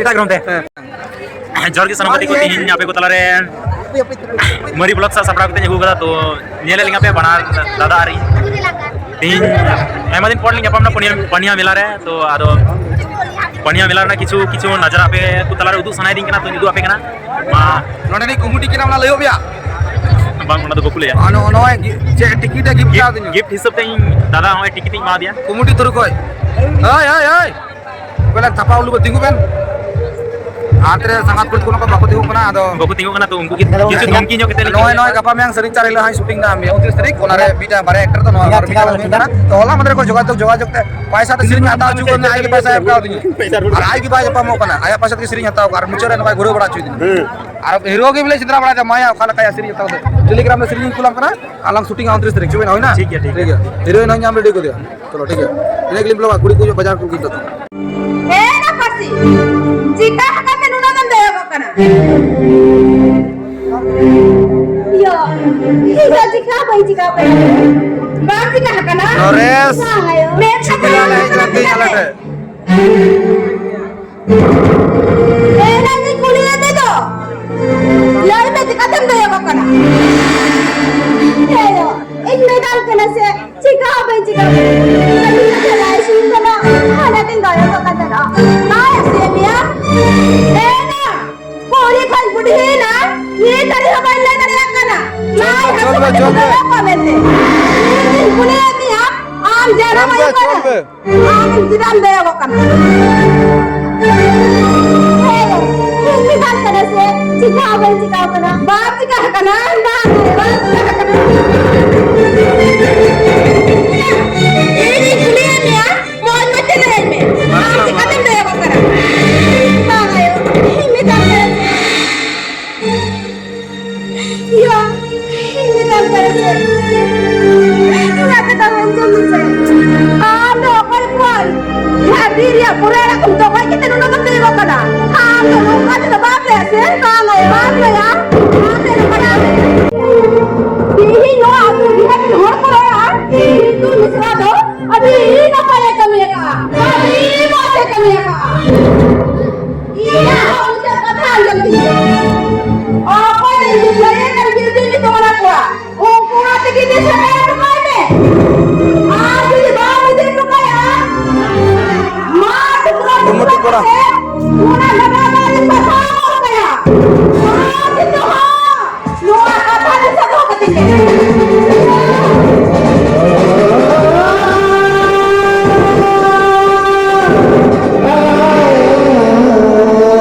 ᱮᱴᱟᱜ ᱜᱨᱟᱢ ᱛᱮ᱾ ᱦᱮᱸ᱾ ᱡᱚᱦᱟᱨ ᱜᱮ ᱥᱟᱱᱟᱢ ᱜᱟᱛᱮ ᱠᱚ, ᱛᱮᱦᱮᱧ ᱟᱯᱮ ᱠᱚ ᱛᱟᱞᱟᱨᱮ ᱢᱟᱹᱨᱤ ᱵᱞᱚᱜ ᱥᱟᱶ ᱥᱟᱯᱲᱟᱣ ᱠᱟᱛᱮᱧ ᱟᱹᱜᱩ ᱠᱟᱫᱟ᱾ ᱛᱚ ᱧᱮᱞᱮᱫ ᱞᱤᱧᱟ ᱯᱮ ᱵᱟᱱᱟᱨ ᱫᱟᱫᱟ ᱟᱨ ᱤᱧ᱾ ᱛᱮᱦᱮᱧ ᱟᱭᱢᱟ ᱫᱤᱱ ᱯᱚᱨ ᱞᱤᱧ ᱧᱟᱯᱟᱢ ᱮᱱᱟ ᱯᱟᱹᱱᱤᱭᱟ, ᱯᱟᱹᱱᱤᱭᱟ ᱢᱮᱞᱟ ᱨᱮ᱾ ᱛᱚ ᱟᱫᱚ ᱯᱟᱹᱱᱤᱭᱟ ᱢᱮᱞᱟ ᱨᱮᱱᱟᱜ ᱠᱤᱪᱷᱩ, ᱠᱤᱪᱷᱩ ᱱᱟᱡᱟᱨᱟ ᱟᱯᱮ ᱠᱚ ᱛᱟᱞᱟᱨᱮ ᱩᱫᱩᱜ ᱥᱟᱱᱟᱭᱮᱫᱤᱧ ᱠᱟᱱᱟ, ᱛᱚᱧ ᱩᱫᱩᱜ ᱟᱯᱮ ᱠᱟᱱᱟ᱾ ᱢᱟ ᱱᱚᱰᱮᱱᱤᱡ ᱠᱚᱢᱤᱴᱤ ᱠᱟᱱᱟ, ᱚᱱᱟ ᱞᱟᱹᱭᱚᱜ ᱢᱮᱭᱟ? ᱵᱟᱝ, ᱚᱱᱟ ᱫᱚ ᱵᱟᱠᱚ ᱞᱟᱹᱭᱟ᱾ ᱟᱨ ᱱᱚᱜᱼᱚ ᱱᱚᱣᱟ ᱜᱤ-, ᱪᱮᱫ ᱴᱤᱠᱤᱴ ᱮ ᱜᱤᱯᱷᱴ ᱜᱤᱯᱷᱴ, ᱠᱟᱣᱫᱤᱧᱟ? ᱜᱤᱯᱷᱴ ᱦᱤᱥᱟᱹᱵ ᱛᱮ ᱤᱧ ᱫᱟᱫᱟ ᱦᱚᱸᱜᱼᱚᱭ ᱴᱤᱠᱤᱴ ᱤᱧ ᱮᱢᱟ ᱫᱮᱭᱟ᱾ ᱠᱚᱢᱤᱴᱤ ᱛᱚᱨᱚᱯ ᱠᱷᱚᱡ᱾ ᱦᱳᱭ, ᱦᱳᱭ, ᱦᱳᱭ᱾ ᱵᱚᱞᱮ ᱛᱷᱟᱯᱟ ᱩᱞᱩ ᱵᱚ ᱛᱤᱸᱜᱩ ᱵᱮᱱ᱾ ᱦᱟᱛ ᱨᱮ ᱥᱟᱸᱜᱟᱛ ᱠᱩᱲᱤ ᱠᱚ ᱱᱚᱝᱠᱟ ᱵᱟᱠᱚ ᱛᱤᱸᱜᱩ ᱠᱟᱱᱟ, ᱟᱫᱚ ᱵᱟᱠᱚ ᱛᱤᱸᱜᱩ ᱠᱟᱱᱟ, ᱛᱚ ᱩᱱᱠᱩ ᱜᱮ ᱠᱤᱪᱷᱩ ᱫᱷᱚᱢᱠᱤ ᱧᱚᱜ ᱠᱟᱛᱮ ᱞᱤᱧ ᱱᱚᱜᱼᱚᱭ, ᱱᱚᱜᱼᱚᱭ ᱜᱟᱯᱟ ᱢᱮᱭᱟᱝ ᱥᱟᱹᱨᱤ ᱪᱟᱨ ᱦᱤᱞᱳᱜ ᱦᱟᱸᱜ ᱥᱩᱴᱤᱝ ᱫᱟ ᱩᱱᱛᱨᱤᱥ ᱛᱟᱹᱨᱤᱠᱷ, ᱚᱱᱟ ᱨᱮ ᱢᱤᱫᱴᱟᱝ ᱵᱟᱨᱭᱟ ᱮᱠᱴᱟᱨ ᱫᱚ ᱱᱚᱣᱟ ᱟᱨ ᱢᱤᱫᱴᱟᱝ ᱢᱤᱫᱴᱟᱝ ᱠᱟᱱᱟ᱾ ᱛᱚ ᱦᱚᱞᱟ ᱢᱟᱫᱷᱮᱨ ᱠᱚ ᱡᱳᱜᱟᱡᱳᱜᱽ, ᱡᱳᱜᱟᱡᱳᱜᱽ ᱛᱮ ᱯᱚᱭᱥᱟ ᱛᱮ ᱥᱮᱨᱮᱧ ᱦᱟᱛᱟᱣ ᱦᱚᱪᱚ ᱠᱟᱫᱤᱧᱟ, ᱟᱡ ᱜᱮ ᱯᱚᱭᱥᱟᱭ ᱮᱢ ᱠᱟᱣᱫᱤᱧᱟ᱾ ᱟᱨ ᱟᱡ ᱜᱮ ᱵᱟᱭ ᱧᱟᱯᱟᱢᱚᱜ ᱠᱟᱱᱟ, ᱟᱭᱟᱜ ᱯᱚᱭᱥᱟ ᱛᱮᱜᱮ ᱥᱮᱨᱮᱧ ᱦᱟᱛᱟᱣ ᱠᱟᱜ ᱟᱨ ᱢᱩᱪᱟᱹᱫ ᱨᱮ ᱱᱚᱝᱠᱟᱭ ᱜᱷᱩᱨᱟᱹᱣ ᱵᱟᱲᱟ ᱦᱚᱪᱚᱭᱫᱤᱧᱟ᱾ ᱦᱩᱸ᱾ ᱟᱨ ᱦᱤᱨᱳ ᱜᱮ ᱵᱚᱞᱮ ᱥᱮᱸᱫᱽᱨᱟ ᱵᱟᱲᱟᱭᱫᱟ, ᱢᱟᱭᱟ ᱚᱠᱟ ᱞᱮᱠᱟᱭᱟ ᱥᱮᱨᱮᱧ ᱦᱟᱛᱟᱣ ᱫᱚ᱾ ᱴᱮᱞᱤᱜᱨᱟᱢ ᱨᱮ ᱥᱮᱨᱮᱧ ᱤᱧ ᱠᱩᱞᱟᱢ ᱠᱟᱱᱟ, ᱟᱞᱟᱝ ᱥᱩᱴᱤᱝᱟ ᱩᱱᱛᱨᱤᱥ ᱛᱟᱹᱨᱤᱠᱷ, ᱪᱚᱵᱮᱱᱟ, ᱦᱩᱭᱱᱟ? ᱴᱷᱤᱠ ᱜᱮᱭᱟ, ᱴᱷᱤᱠ ᱴᱷᱤᱠ ᱜᱮᱭᱟ᱾ ᱜᱮᱭᱟ᱾ ᱦᱤᱨᱳᱭᱤᱱ ᱦᱚᱸᱧ ᱧᱟᱢ ᱨᱮᱰᱤ ᱠᱟᱫᱮᱭᱟ᱾ ᱪᱚᱞᱚ, ᱴᱷᱤᱠ ᱜᱮᱭᱟ᱾ ᱤᱱᱟᱹ ᱜᱮᱞᱤᱧ ᱵᱚᱞᱚᱜᱼᱟ, ᱠᱩᱲᱤ ᱠᱚ ᱵᱟᱡᱟᱨ ᱠᱚ ᱠᱤᱱ ᱛᱟᱠᱚ᱾ ᱮ ᱨᱟᱯᱟᱥᱤ, ᱪᱤᱠᱟ ᱟᱠᱟᱱ ᱛᱮ ᱱᱩᱱᱟᱹᱜ ᱮᱢ ᱫᱟᱭᱟᱜᱚᱜ ᱠᱟᱱᱟ? ᱤᱭᱟᱹ, ᱤᱧ ᱫᱚ ᱪᱤᱠᱟ ᱵᱟᱹᱧ ᱪᱤᱠᱟ ᱟᱠᱟᱱᱟ᱾ ᱵᱟᱢ ᱪᱤᱠᱟ ᱟᱠᱟᱱᱟ? ᱱᱚᱨᱮᱥ, ᱵᱟᱝ ᱟᱭᱳ᱾ ᱢᱮᱱᱠᱷᱟᱱ ᱪᱷᱩᱴᱤ ᱞᱟᱝ ᱦᱮᱡ ᱠᱟᱱᱟ ᱛᱮᱦᱮᱧ ᱟᱞᱮ ᱴᱷᱮᱱ᱾ ᱮᱱᱟᱝ ᱤᱧ ᱠᱩᱞᱤ ᱞᱮᱫ ᱢᱮ ᱫᱚ᱾ ᱞᱟᱹᱭ ᱢᱮ, ᱪᱤᱠᱟᱛᱮᱢ ᱫᱟᱭᱟᱜᱚᱜ ᱠᱟᱱᱟ? ᱮᱭᱳ, ᱤᱧ ᱢᱮᱛᱟᱢ ᱠᱟᱱᱟ ᱥᱮ, ᱪᱤᱠᱟ ᱦᱚᱸ ᱵᱟᱹᱧ ᱪᱤᱠᱟ ᱠᱟᱱᱟ᱾ ᱠᱷᱟᱹᱞᱤ ᱠᱟᱛᱷᱟ ᱵᱟᱭ ᱥᱩᱱ ᱠᱟᱱᱟ, ᱦᱟᱱᱟᱛᱮᱧ ᱫᱟᱭᱟᱜᱚᱜ ᱠᱟᱱ ᱛᱟᱦᱮᱱᱟ᱾ ᱵᱟᱭ ᱟᱥᱮ᱾ ᱡᱚᱢ ᱯᱮ᱾ ᱠᱚ ᱢᱮᱱᱛᱮ᱾ ᱤᱧ ᱠᱩᱞᱤᱭᱮᱫ ᱢᱮᱭᱟ, ᱟᱢ ᱡᱟᱱᱟᱢ ᱡᱚᱢ ᱯᱮ, ᱟᱭᱳ ᱡᱚᱢ ᱠᱟᱱᱟ᱾ ᱯᱮ᱾ ᱟᱢ ᱪᱮᱫᱟᱜ ᱮᱢ ᱫᱟᱭᱟᱜᱚᱜ ᱠᱟᱱᱟ? ᱦᱮᱸ, ᱤᱧ ᱪᱮᱫᱟᱜ ᱠᱟᱱᱟ ᱥᱮ? ᱪᱤᱠᱟ ᱦᱚᱸ ᱵᱟᱹᱧ ᱪᱤᱠᱟ ᱠᱟᱱᱟ᱾ ᱵᱟᱢ ᱪᱤᱠᱟ ᱠᱟᱱᱟ, ᱵᱟᱢ ᱪᱤᱠᱟ ᱠᱟᱱᱟ᱾ ᱤᱧᱤᱧ ᱠᱩᱞᱤᱭᱮᱫ ᱢᱮᱭᱟ, ᱢᱚᱡᱽ ᱢᱚᱡᱽ ᱛᱮ ᱞᱟᱹᱭ ᱢᱮ᱾ ᱟᱢ ᱪᱤᱠᱟᱛᱮᱢ ᱫᱟᱭᱟᱜᱚᱜ ᱠᱟᱱᱟ? ᱵᱟᱝ ᱟᱭᱳ, ᱤᱧ ᱢᱮᱛᱟᱢ ᱠᱟᱱᱟ ᱥᱮ᱾ ᱤᱭᱟ, ᱤᱧ ᱢᱮᱛᱟᱢ ᱠᱟᱱᱟ ᱥᱮ, ᱤᱧᱟᱜ ᱠᱟᱛᱷᱟ ᱟᱸᱡᱚᱢ ᱢᱮᱥᱮ᱾ ᱟᱢ ᱫᱚ ᱚᱠᱚᱭ ᱠᱚᱣᱟᱭ? ᱡᱟᱦᱟᱸ ᱵᱤᱨ ᱨᱮᱭᱟᱜ ᱯᱩᱨᱟᱹ ᱮᱲᱟ ᱠᱚᱢ ᱫᱚᱦᱚᱭ ᱠᱟᱛᱮ ᱱᱚᱰᱮ ᱫᱚᱢ ᱫᱩᱲᱩᱵ ᱟᱠᱟᱱᱟ᱾ ᱟᱢ ᱫᱚ ᱱᱚᱝᱠᱟ ᱛᱮᱫᱚ ᱵᱟᱢ ᱞᱟᱹᱭᱟ ᱥᱮ? ᱵᱟᱝ ᱞᱟᱹᱭᱟ, ᱵᱟᱢ ᱞᱟᱹᱭᱟ᱾ ᱟᱢ ᱫᱚ ᱱᱚᱝᱠᱟ ᱛᱮᱫᱚ ᱵᱟᱢ ᱞᱟᱹᱭᱟ᱾ ᱛᱮᱦᱮᱧ ᱱᱚᱣᱟ ᱟᱹᱛᱩ ᱰᱤᱦᱟᱹᱛ ᱨᱮᱱ ᱦᱚᱲ ᱠᱚ ᱨᱚᱲᱟ, ᱵᱤᱴᱩ ᱢᱤᱥᱨᱟ ᱫᱚ ᱟᱹᱰᱤ ᱱᱟᱯᱟᱭᱮ ᱠᱟᱹᱢᱤ ᱟᱠᱟᱫᱼᱟ, ᱟᱹᱰᱤ ᱢᱚᱡᱽ ᱮ ᱠᱟᱹᱢᱤ ᱟᱠᱟᱫᱼᱟ᱾ ᱤᱧᱟᱜ ᱦᱚᱸ ᱢᱤᱫᱴᱮᱱ ᱠᱟᱛᱷᱟ ᱟᱸᱡᱚᱢ ᱛᱤᱧ ᱢᱮ᱾ ᱚᱠᱚᱭ ᱨᱮᱱ ᱜᱤᱫᱽᱨᱟᱹ ᱠᱟᱱ ᱜᱤᱫᱽᱨᱟᱹ ᱧᱩᱛᱩᱢ ᱚᱱᱟ ᱠᱚᱲᱟ, ᱩᱱᱠᱩ ᱚᱲᱟᱜ ᱛᱮᱜᱮ ᱤᱫᱤ ᱥᱮᱴᱮᱨ ᱦᱚᱴᱚ ᱠᱟᱭ ᱢᱮ᱾ ᱟᱨ ᱡᱩᱫᱤ ᱵᱟᱢ ᱤᱫᱤ ᱦᱚᱴᱚ ᱠᱟᱭᱟ, ᱢᱟ ᱴᱩᱠᱨᱟ ᱴᱩᱠᱨᱟ ᱠᱟᱛᱮ ᱚᱱᱟ ᱜᱟᱰᱟ ᱨᱮ ᱯᱟᱥᱟᱣ ᱜᱚᱫ ᱠᱟᱭᱟ᱾ ᱟᱨ ᱡᱩᱫᱤ ᱦᱚᱸ ᱱᱚᱣᱟ ᱠᱟᱛᱷᱟ ᱫᱤᱥᱟᱹ ᱫᱚᱦᱚ ᱠᱟᱛᱮ ᱜᱮ᱾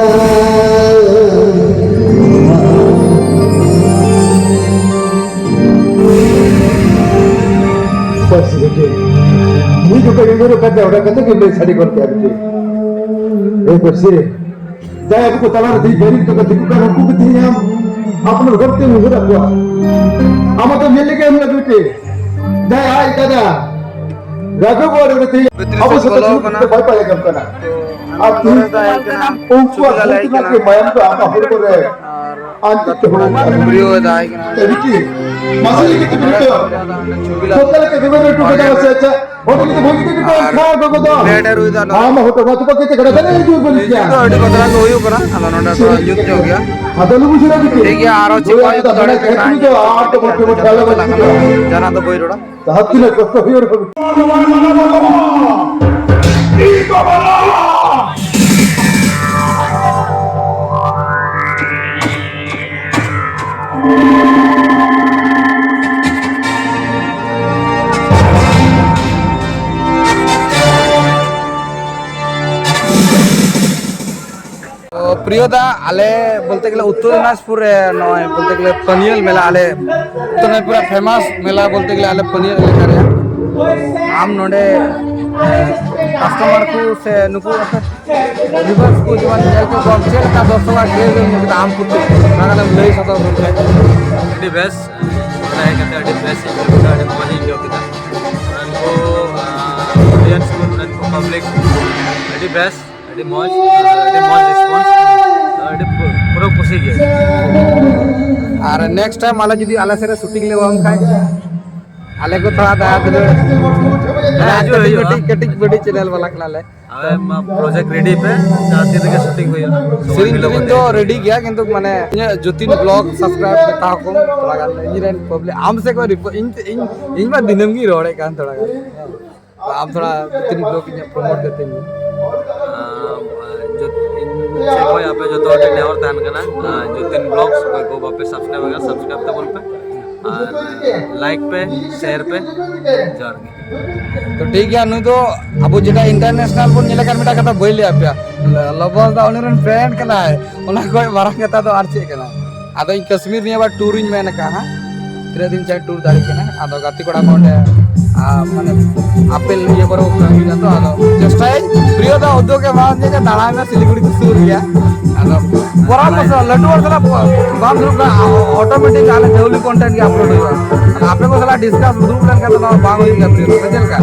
ᱯᱟᱹᱨᱥᱤ ᱜᱚᱢᱠᱮ, ᱢᱤᱫ ᱡᱚᱠᱷᱚᱡ ᱩᱭᱦᱟᱹᱨᱚᱜ ᱠᱟᱱ ᱛᱟᱦᱮᱸ, ᱚᱱᱟ ᱠᱟᱛᱷᱟ ᱜᱮ ᱞᱟᱹᱭ ᱥᱟᱰᱮ ᱜᱚᱫ ᱠᱮᱫᱼᱟ ᱵᱤᱴᱤ᱾ ᱮ ᱯᱟᱹᱨᱥᱤ, ᱡᱟᱦᱟᱸᱭ ᱟᱵᱚ ᱠᱚ ᱛᱟᱞᱟᱨᱮ ᱛᱮᱦᱮᱧ ᱵᱟᱹᱭᱨᱤ ᱠᱚ ᱛᱤᱸᱜᱩ ᱠᱟᱱ, ᱩᱱᱠᱩ ᱜᱮ ᱛᱮᱦᱮᱧ ᱟᱢ ᱟᱯᱱᱟᱨ ᱦᱚᱲ ᱛᱮᱢ ᱩᱭᱦᱟᱹᱨ ᱟᱠᱚᱣᱟ᱾ ᱟᱢ ᱦᱚᱸᱛᱚᱢ ᱧᱮᱞ ᱞᱮᱫ ᱜᱮᱭᱟ ᱩᱱᱤ ᱵᱤᱴᱤ, ᱡᱟᱦᱟᱸᱭ ᱟᱡ ᱫᱟᱫᱟ ᱨᱟᱜᱷᱩ ᱵᱚᱞ ᱨᱮ ᱛᱮᱦᱮᱧ ᱵᱷᱤᱛᱨᱤ ᱟᱵᱚ ᱥᱮᱫ ᱥᱟᱛᱮ ᱵᱚᱞᱚ ᱥᱩᱠ ᱟᱠᱟᱱᱟ᱾ ᱛᱮ ᱵᱟᱭ ᱯᱟᱭᱟ ᱠᱟᱱ ᱠᱟᱱᱟ᱾ ᱛᱚ, ᱟᱨ ᱛᱮᱦᱮᱧ ᱱᱚᱰᱮ ᱫᱚ ᱦᱮᱡ ᱠᱟᱱᱟ, ᱩᱱᱠᱩᱣᱟᱜ ᱥᱩᱵᱤᱫᱷᱟ ᱞᱟᱹᱭ ᱢᱩᱠᱛᱤ ᱠᱟᱱᱟ᱾ ᱨᱮᱱᱟᱜ ᱢᱟᱭᱟᱢ ᱫᱚ ᱟᱢᱟᱜ ᱦᱚᱲᱢᱚ ᱨᱮ ᱟᱨ ᱟᱱᱛᱤᱛ ᱛᱮ ᱦᱚᱲᱢᱚ ᱨᱮ ᱵᱷᱤᱰᱤᱭᱳ ᱫᱟᱭ ᱠᱟᱱᱟ᱾ ᱮ ᱵᱤᱴᱤ, ᱢᱟᱥᱮ ᱞᱟᱹᱭ ᱠᱟᱛᱮ ᱵᱤᱱ ᱛᱚ᱾ ᱪᱷᱚᱵᱤ ᱞᱟ- ᱥᱚᱨᱠᱟᱨ ᱞᱮᱠᱟ ᱵᱮᱵᱚᱥᱛᱷᱟ ᱦᱚᱴᱚ ᱠᱟᱫᱟ ᱥᱮ ᱪᱮᱫ? ᱚᱸᱰᱮ ᱡᱩᱫᱤ ᱵᱷᱟᱹᱜᱤ ᱴᱷᱤᱠ ᱠᱚ ᱟᱨ ᱠᱷᱟᱣᱟ ᱜᱚᱜᱚ ᱫᱚ᱾ ᱵᱮᱰ ᱮ ᱨᱩᱭ ᱫᱟ ᱱᱚᱰᱮ᱾ ᱢᱟ, ᱢᱟ, ᱦᱚᱴᱚ, ᱢᱟ, ᱛᱚᱯᱟ ᱠᱟᱛᱮ ᱠᱟᱱᱟ, ᱛᱟᱦᱞᱮ ᱦᱤᱡᱩᱜ ᱵᱚᱱ ᱢᱤᱭᱩᱡᱤᱠ ᱜᱮᱭᱟ᱾ ᱫᱚ ᱟᱹᱰᱤ ᱵᱟᱛᱨᱟᱣ ᱜᱮ ᱦᱩᱭᱩᱜ ᱠᱟᱱᱟ᱾ ᱟᱫᱚ ᱱᱚᱰᱮ ᱫᱚ ᱧᱩᱛ ᱧᱚᱜ ᱜᱮᱭᱟ᱾ ᱟᱫᱚ ᱟᱞᱚ ᱵᱩᱡᱷᱟᱹᱣ ᱵᱤᱴᱤ᱾ ᱴᱷᱤᱠ ᱜᱮᱭᱟ, ᱟᱨᱚ ᱪᱮᱫ ᱠᱚ ᱦᱩᱭᱩᱜ ᱛᱟᱵᱚᱱᱟ, ᱫᱚ ᱟᱨ ᱫᱚ ᱢᱚᱴᱷᱮ ᱢᱚᱴᱷᱮ ᱟᱞᱚ ᱵᱚᱱ ᱪᱟᱞᱟᱜ ᱠᱟᱱᱟ᱾ ᱡᱟᱦᱟᱱᱟᱜ ᱫᱚ ᱵᱟᱹᱧ ᱨᱚᱲᱟ᱾ ᱡᱟᱦᱟᱸ ᱛᱤᱱᱟᱹᱜ ᱠᱚᱥᱴᱚ ᱦᱩᱭᱩᱜ ᱨᱮᱦᱚᱸ᱾ ᱯᱨᱤᱭᱚ ᱫᱟ, ᱟᱞᱮ ᱵᱚᱞᱛᱮ ᱜᱮᱞᱮ ᱩᱛᱛᱚᱨ ᱫᱤᱱᱟᱡᱽᱯᱩᱨ ᱨᱮ ᱱᱚᱜᱼᱚᱭ ᱵᱚᱞᱛᱮ ᱜᱮᱞᱮ ᱯᱟᱹᱱᱤᱭᱟᱹᱞ ᱢᱮᱞᱟ, ᱟᱞᱮ ᱩᱛᱛᱚᱨ ᱫᱤᱱᱟᱡᱽᱯᱩᱨ ᱨᱮ ᱯᱷᱮᱢᱟᱥ ᱢᱮᱞᱟ ᱵᱚᱞᱛᱮ ᱜᱮᱞᱮ ᱟᱞᱮ ᱯᱟᱹᱱᱤᱭᱟᱹᱞ ᱮᱞᱟᱠᱟ ᱨᱮᱭᱟᱜ᱾ ᱟᱢ ᱱᱚᱰᱮ ᱠᱟᱥᱴᱚᱢᱟᱨ ᱠᱚ ᱥᱮ ᱱᱩᱠᱩ ᱵᱷᱤᱭᱩᱣᱟᱨᱥ ᱠᱚ ᱡᱮᱢᱚᱱ ᱧᱮᱞ ᱠᱚ ᱠᱚᱢ, ᱪᱮᱫ ᱞᱮᱠᱟ ᱫᱚᱨᱥᱚᱠ ᱟᱜ ᱠᱨᱮᱡᱽ ᱮᱢ ᱧᱮᱞ ᱠᱮᱫᱟ ᱟᱢ ᱯᱨᱚᱛᱤ, ᱛᱷᱚᱲᱟ ᱜᱟᱱᱮᱢ ᱞᱟᱹᱭ ᱥᱚᱫᱚᱨ ᱞᱮᱱᱠᱷᱟᱱ? ᱟᱹᱰᱤ ᱵᱮᱥ, ᱱᱚᱰᱮ ᱦᱮᱡ ᱠᱟᱛᱮ ᱟᱹᱰᱤ ᱵᱮᱥ ᱤᱧ ᱟᱹᱭᱠᱟᱹᱣ ᱠᱮᱫᱟ, ᱟᱹᱰᱤ ᱢᱚᱡᱽ ᱤᱧ ᱟᱹᱭᱠᱟᱹᱣ ᱠᱮᱫᱟ᱾ ᱱᱚᱰᱮᱱ ᱠᱚ, ᱟᱸ, ᱚᱰᱤᱭᱮᱱᱥ ᱠᱚ, ᱱᱚᱰᱮᱱ ᱠᱚ ᱯᱟᱵᱽᱞᱤᱠ ᱟᱹᱰᱤ ᱵᱮᱥ, ᱟᱹᱰᱤ ᱢᱚᱡᱽ, ᱟᱹᱰᱤ ᱢᱚᱡᱽ ᱨᱮᱥᱯᱚᱱᱥ, ᱟᱹᱰᱤ ᱯᱩ-, ᱯᱩᱨᱟᱹ ᱠᱩᱥᱤ ᱜᱮ᱾ ᱟᱨ ᱱᱮᱠᱥᱴ ᱴᱟᱭᱤᱢ ᱟᱞᱮ ᱡᱩᱫᱤ ᱟᱞᱮ ᱥᱮᱫ ᱨᱮ ᱥᱩᱴᱤᱝ ᱞᱮ ᱮᱢᱟᱢ ᱠᱷᱟᱡ, ᱟᱞᱮ ᱠᱚ ᱛᱷᱚᱲᱟ ᱫᱟᱭᱟ ᱫᱩᱞᱟᱹᱲ, ᱦᱮᱸ, ᱦᱤᱡᱩᱜ ᱠᱟᱹᱴᱤᱡ, ᱦᱩᱭᱩᱜᱼᱟ᱾ ᱠᱟᱹᱴᱤᱡ, ᱠᱟᱹᱴᱤᱡ ᱵᱟᱹᱴᱤ ᱪᱮᱱᱮᱞ ᱵᱟᱞᱟ ᱠᱟᱱᱟᱞᱮ᱾ ᱟᱞᱮ ᱢᱟ ᱯᱨᱚᱡᱮᱠᱴ ᱨᱮᱰᱤ ᱯᱮ, ᱡᱟᱦᱟᱸ ᱛᱤᱱ ᱨᱮᱜᱮ ᱥᱩᱴᱤᱝ ᱦᱩᱭᱩᱜᱼᱟ᱾ ᱥᱮᱨᱮᱧ ᱛᱮᱨᱮᱧ ᱫᱚ ᱨᱮᱰᱤ ᱜᱮᱭᱟ, ᱠᱤᱱᱛᱩ ᱢᱟᱱᱮ ᱤᱧᱟᱹᱜ ᱡᱚᱛᱤᱱ ᱵᱞᱚᱜ ᱥᱟᱵᱥᱠᱨᱟᱭᱤᱵ ᱢᱮᱛᱟ ᱠᱚᱢ ᱛᱷᱚᱲᱟ ᱜᱟᱱ, ᱤᱧ ᱨᱮᱱ ᱯᱟᱵᱽᱞᱤᱠ ᱟᱢ ᱥᱮᱫ ᱠᱷᱚᱱ ᱨᱤᱯᱳ-, ᱤᱧ, ᱤᱧ, ᱤᱧ ᱢᱟ ᱫᱤᱱᱟᱹᱢ ᱜᱤᱧ ᱨᱚᱲᱮᱫ ᱠᱟᱱ ᱛᱷᱚᱲᱟ ᱜᱟᱱ᱾ ᱟᱢ ᱛᱷᱚᱲᱟ ᱡᱚᱛᱤᱱ ᱵᱞᱚᱜ ᱤᱧᱟᱹᱜ ᱯᱨᱚᱢᱳᱴ ᱠᱟᱛᱮᱧ ᱢᱮ᱾ ᱟᱢ, ᱡᱚᱛ-, ᱤᱧ ᱥᱮᱫ ᱠᱷᱚᱱ ᱟᱯᱮ ᱡᱚᱛᱚ ᱦᱚᱲ ᱴᱷᱮᱱ ᱱᱮᱦᱚᱨ ᱛᱟᱦᱮᱱ ᱠᱟᱱᱟ, ᱟᱨ ᱡᱚᱛᱤᱱ ᱵᱞᱚᱜᱥ ᱚᱠᱚᱭ ᱠᱚ ᱵᱟᱯᱮ ᱥᱟᱵᱥᱠᱨᱟᱭᱤᱵ ᱟᱠᱟᱫᱟ, ᱥᱟᱵᱥᱠᱨᱟᱭᱤᱵ ᱛᱟᱵᱚᱱ ᱯᱮ, ᱟᱨ ᱞᱟᱭᱤᱠ ᱯᱮ, ᱥᱮᱭᱟᱨ ᱯᱮ᱾ ᱡᱚᱦᱟᱨ ᱜᱮ᱾ ᱛᱚ ᱴᱷᱤᱠ ᱜᱮᱭᱟ, ᱱᱩᱭ ᱫᱚ ᱟᱵᱚ ᱡᱮᱴᱟ ᱤᱱᱴᱟᱨᱱᱮᱥᱱᱟᱞ ᱵᱚᱱ ᱧᱮᱞᱮ ᱠᱟᱱ ᱢᱤᱫᱴᱟᱝ ᱠᱟᱛᱷᱟ ᱵᱟᱹᱧ ᱞᱟᱹᱭ ᱟᱯᱮᱭᱟ, ᱞᱚᱵᱚᱥ ᱫᱟ ᱩᱱᱤ ᱨᱮᱱ ᱯᱷᱨᱮᱱᱰ ᱠᱟᱱᱟᱭ, ᱚᱱᱟ ᱠᱷᱚᱱ ᱢᱟᱨᱟᱝ ᱠᱟᱛᱷᱟ ᱫᱚ ᱟᱨ ᱪᱮᱫ ᱠᱟᱱᱟ? ᱟᱫᱚ ᱤᱧ ᱠᱟᱥᱢᱤᱨ ᱱᱤᱭᱟᱹ ᱵᱟᱨ ᱴᱩᱨ ᱤᱧ ᱢᱮᱱ ᱟᱠᱟᱫᱼᱟ ᱦᱟᱸᱜ, ᱛᱤᱱᱟᱹᱜ ᱫᱤᱱ ᱪᱟᱭ ᱴᱩᱨ ᱫᱟᱲᱮᱭᱟᱜ ᱠᱟᱱᱟ᱾ ᱟᱫᱚ ᱜᱟᱛᱮ ᱠᱚᱲᱟ ᱠᱚ ᱚᱸᱰᱮ, ᱟ, ᱢᱟᱱᱮ ᱟᱯᱮᱞ ᱤᱭᱟᱹ ᱠᱚᱨᱮ ᱠᱚ ᱠᱟᱹᱢᱤᱭᱟ, ᱛᱚ ᱟᱫᱚ ᱪᱮᱥᱴᱟᱭᱟᱹᱧ ᱯᱨᱤᱭᱚ ᱫᱟ ᱩᱫᱽᱫᱳᱜᱽ ᱮ ᱮᱢᱟᱣᱟᱫᱤᱧᱟ ᱡᱮ ᱫᱟᱬᱟᱭ ᱢᱮ, ᱥᱤᱞᱤᱜᱩᱲᱤ ᱫᱚ ᱥᱩᱨ ᱜᱮᱭᱟ᱾ ᱟᱫᱚ ᱯᱚᱨᱟᱢᱚᱨᱥᱚ, ᱞᱟᱹᱴᱩ ᱦᱚᱲ ᱥᱟᱞᱟᱜ ᱵᱟᱢ ᱫᱩᱲᱩᱵ ᱠᱟᱱᱟ, ᱚᱴᱳᱢᱮᱴᱤᱠ ᱟᱞᱮ ᱡᱟᱹᱣᱞᱤ ᱠᱚᱱᱴᱮᱱᱴ ᱜᱮ ᱟᱯᱞᱳᱰ ᱦᱩᱭᱩᱜᱼᱟ᱾ ᱟᱫᱚ ᱟᱯᱮ ᱠᱚ ᱥᱟᱞᱟᱜ ᱰᱤᱥᱠᱟᱥ ᱫᱩᱲᱩᱵ ᱞᱮᱱᱠᱷᱟᱱ ᱫᱚ ᱱᱚᱣᱟ ᱵᱟᱝ ᱦᱩᱭᱩᱜ ᱜᱮᱭᱟ ᱯᱨᱤᱭᱚ ᱫᱟ, ᱥᱮ ᱪᱮᱫ ᱞᱮᱠᱟ?